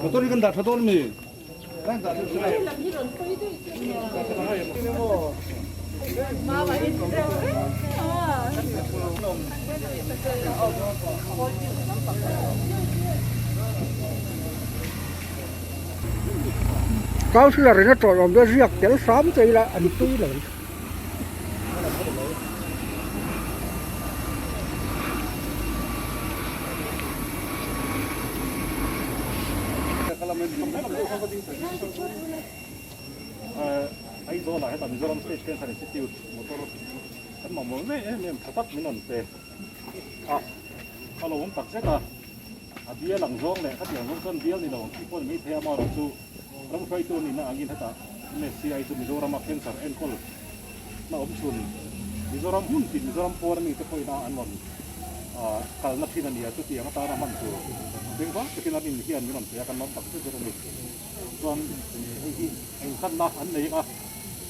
Motor hi kan dah tha dawn mi? Councillor in a tawlh awm te ziak tel hram che ila an tui lo. Aizawl ah hetah Mizoram State Cancer Institute motor kan mamawh em em tha tak min rawn pe a, a lo awm tak zet a, a bial ang zawng leh khatiang zawng chuan bial ni lo ang tih pawh ni mai thei a, amaherawhchu ram hruaitu nihna angin hetah MSCI chu Mizorama cancer enkawl na awm chhun Mizoram hmun tin Mizoram pawn ami te pawhin a an rawn kalna thin a ni a, chutiang atana hman tur bengvar takin an in hian min rawn pe a, kan lawm tak zet zet a ni. Chuan hei hi a inkhatna an nei a,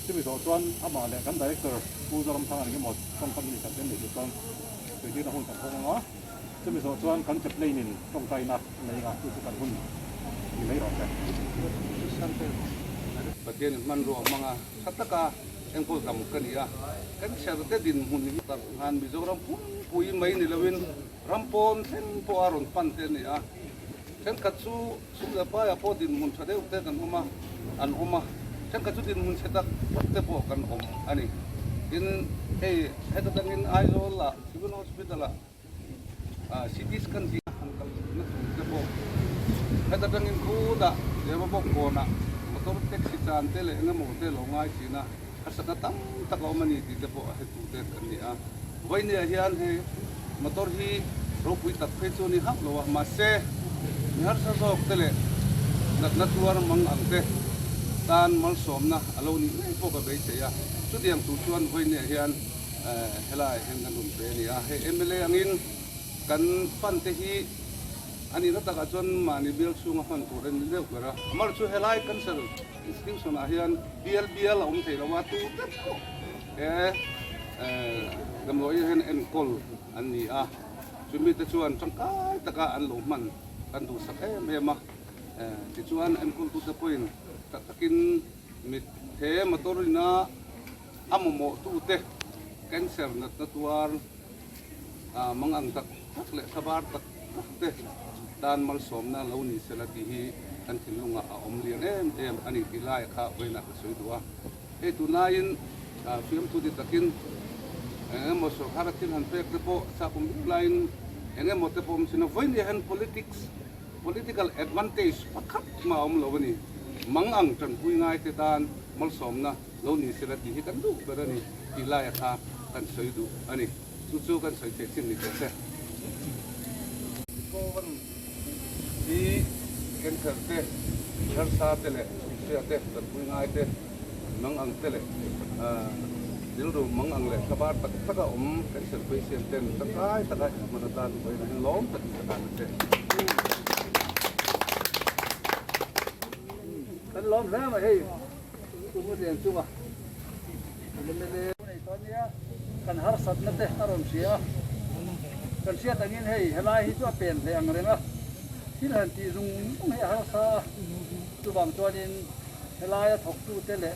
chumi zawh chuan amah leh kan Director Pu Zoramthanga eng emaw tawngkam ni khat te an neih duh chuan sawitirna hun kan hawng ang a, chumi zawh chuan kan chaplain in tawngtaina a nei ang a, chu chu kan hun ni mai rawh se. Pathian in hmanrua a hmang a, tha taka enkawl dam ka ni a, kan chhiarte dinhmun hi tak khan Mizoram pumpui mai ni loin ram pawn thleng pawh a rawn pan te a ni a, thenkhat chu sum leh paiah pawh dinhmun tha deuh te kan awm a, an awm a, thenkhat chu dinhmun chhe tak tak te pawh kan awm a ni. Tin, hei heta tangin Aizawl ah Civil Hospital ah CT scan tih a han kal na tur te pawh heta tangin khutah Lehmabawk kawnah motor taxi chan te leh engemaw te lo ngai thin a, harsatna tam tak a awm a ni tih te pawh a hre tu te kan ni a. Vawinia hian hei motor hi ropui tak phei chu a ni hauh lo a, mahse mi harsa zawk te leh natna tuar mang ang te tan malsawmna a lo nih ngei pawh ka beisei a, chutiang tur chuan vawinia hian helai hian kan rawn pe a ni a, hei mla angin kan fund te hi a nihna takah chuan mahni bial chhunga hman tur a ni deuh ber a, amar chu helai cancer institution ah hian bial bial a awm thei lo a, tu te pawh he damdawi hian enkawl an ni a, chumi te chuan tangkai taka an lo hman kan duhsak em em a, tichuan enkawltute pawhin tak takin mit he motor ina a mamawh tute cancer natna tuar mangang tak tak leh thlabar tak tak te tan malsawmna lo ni sela tih hi kan thinlungah a awm lian em em a ni tih laia kha vawiinah ka sawi duh a. Hei tunlaiin fiamthu ti takin eng emaw sorkar a thil han pek te pawh chak awm viau laiin eng emaw te pawh awm thin a, vawiin hian politics, political advantage pakhat mah a awm lo a ni. Mang ang tanpui ngai te tan malsawmna lo ni sela tih hi kan duh ber a ni tih laia kha kan sawi duh a ni. Chu chu kan sawi theih chin ni teh se. Govan hi cancer te, harsa te leh chhungchhia te, tanpui ngai te, mang ang te leh rilru mang ang leh thlabar tak tak a awm cancer patient ten tangkai taka inhman atan vawiin hi lawm takin ka tan a che. Kan lawm hle mai hei kum a lian chunga Kan harsatna te a rawn hria a, kan hriat angin hei helai hi chu a pen hle ang reng a, thil han tih zung zung hi a harsa a, chuvang chuanin helaia thawktute leh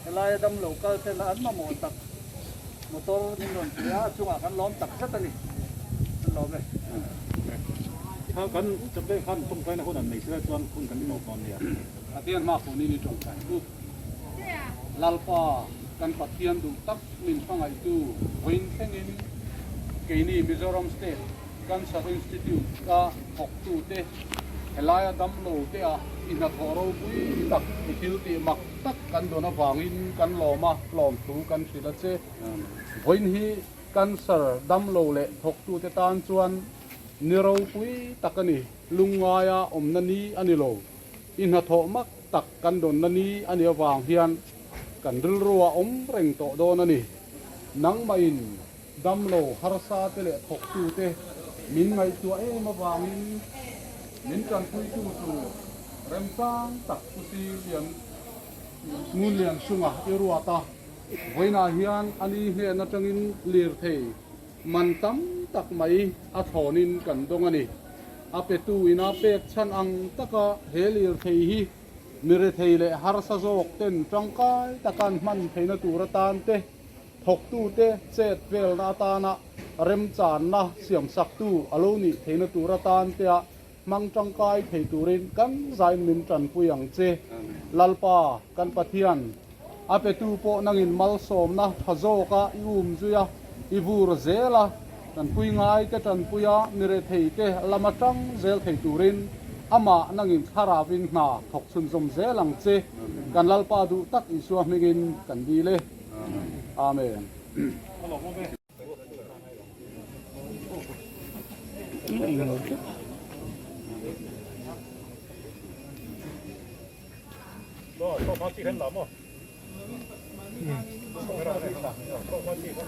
helaia damlo kal ten an mamawh tak motor min rawn pe a, a chungah kan lawm tak zet a ni, kan lawm e. Kan chape khan tawngtaina hun an nei sila chuan hun kan inawp dawn nia. Pathian hma funin i tawngtai u. Lalpa kan Pathian duh tak min hmangaihtu vawiin thlengin keini Mizoram State Cancer Institute a thawktute helaia damlo te ah i hnathawh ropui tak i thil tih mak tak kan dawn avangin kan lawm a, lawmthu kan hrilh a che. Vawiin hi Cancer damlo leh thawktute tan chuan ni ropui tak a ni, lungngaia awmna ni a ni lo. I hnathawh mak tak kan dawnna ni a nih avang hian kan rilru a awm reng tawh dawn a ni. Nangmahin damlo harsa te leh thawktute min ngaihtuah em avangin min tanpuitu tur Remchang tak Pu Si Lian Ngun Lian Sunga i ruat a, vawiinah hian a ni hnen atangin lirthei man tam tak mai a thlawnin kan dawng a ni. A petu ina pek chhan ang taka he lirthei hi mirethei leh harsa zawk ten tangkai taka an hman theihna tur atan te, thawktute chet velna atana remchanna siamsaktu a lo nih theihna tur atan tea hmang tangkai thei turin kan zain min tanpui ang che. Lalpa, kan Pathian, a petu pawh nangin malsawmna tha zawka i um zui a, i vur zel a, tanpui ngaite tanpui a, miretheite lama tang zel thei turin amah nangin thlarauin hna thawk chhunzawm zel ang che. Kan Lalpa duh tak Isua hmingin kan dil e. Amen.